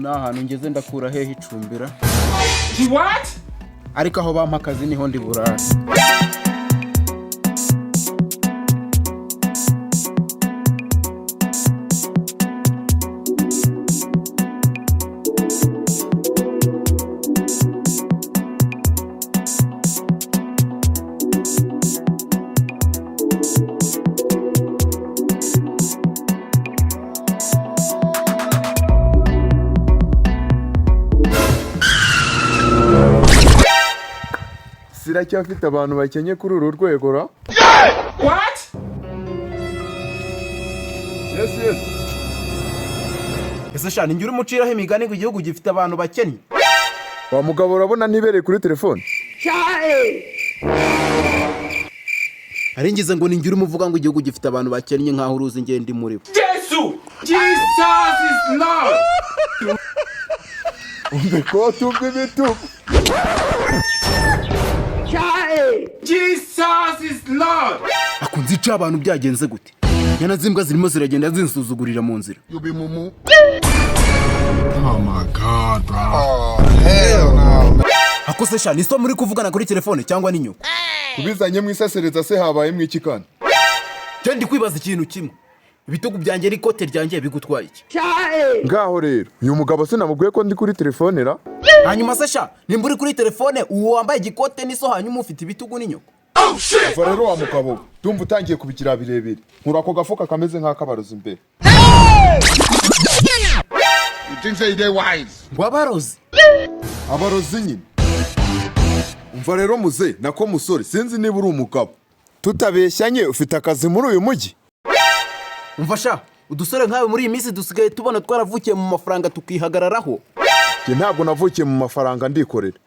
None ahantu ngeze ndakura hehe icumbira? What? Ariko aho bampa akazi niho ndi burare. Siracyafite abantu bakenye kuri uru rwego ra? What? Yes. Ese sha, ninjye urimo uciraho imigani ngo igihugu gifite abantu bakennye? Wa mugabo, urabona ntibereye kuri telefone. Ari ngize ngo ninjye urimo uvuga ngo igihugu gifite abantu bakennye, nk'aho uruzi ngende muri bo. Jesus! Jesus is Lord! Umve ko tumva ibitugu. Jesus is Lord! Akunze ica abantu, byagenze gute? Nyana z'imbwa zirimo ziragenda zinsuzugurira mu nzira. You be mumu. Oh my God, bro. Oh, hell no, man. Ako se sha, ni so muri kuvugana kuri telefone cyangwa ni nyoko? Kubizanye mu isasereza se habayemo iki kandi? Njye ndi kwibaza ikintu kimwe: ibitugu byanjye n'ikote ryanjye bigutwaye iki? Ngaho rero, uyu mugabo sinamubwiye ko ndi kuri telefone ra? Hanyuma se sha, nimba uri kuri telefone, uwo wambaye igikote n'iso, hanyuma ufite ibitugu n'inyoko? Umva rero wa mugabo we, ndumva utangiye kubigira birebire. Nkura ako gafuka kameze nk'akabarozi imbere. You think say they wise? Ngo abarozi? Abarozi nyine. Umva rero muze, nako musore, sinzi niba uri umugabo, tutabeshyanye, ufite akazi muri uyu mujyi? Umva sha, udusore nkawe muri iyi minsi dusigaye tubona twaravukiye mu mafaranga tukihagararaho. Njye ntabwo navukiye mu mafaranga, ndikorera.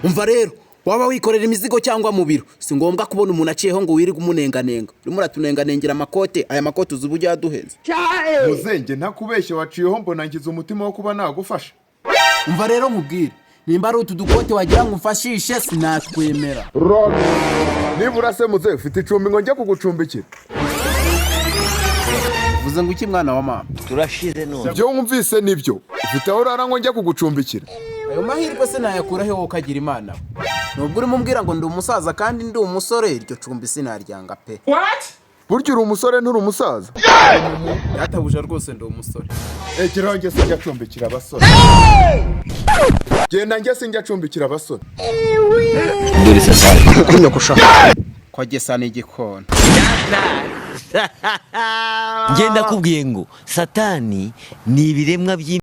Umva rero, waba wikorera imizigo cyangwa mu biro, si ngombwa kubona umuntu aciyeho ngo wirirwe umunenganenga. Urimo uratunenganengera amakote. Aya makote uzi uburyo yaduhenze? Muze, njye ntakubeshye, waciyeho mbona ngize umutima wo kuba nagufasha. Umva rero nkubwire, nimba ari utu dukote wagira ngo umfashishe, sinatwemera. Nibura se muze, ufite icumbi ngo njye kugucumbikira? Uvuze ngo iki, mwana wa mama? Turashize none. Ibyo wumvise nibyo. Ufite aho urara ngo njye kugucumbikira? Ayo mahirwe se nayakura he, wowe ukagira imana we? Nubwo urimo umbwira ngo ndi umusaza kandi ndi umusore, iryo cumbi sinaryanga pe. What? Burya uri umusore, nturi umusaza. Databuja, rwose ndi umusore. Egeraho, njye sinjya acumbikira abasore. Genda, njye sinjya acumbikira abasore. Dore satani. Ko gisa n'igikona? Njye ndakubwiye ngo satani ni ibiremwa by'Imana.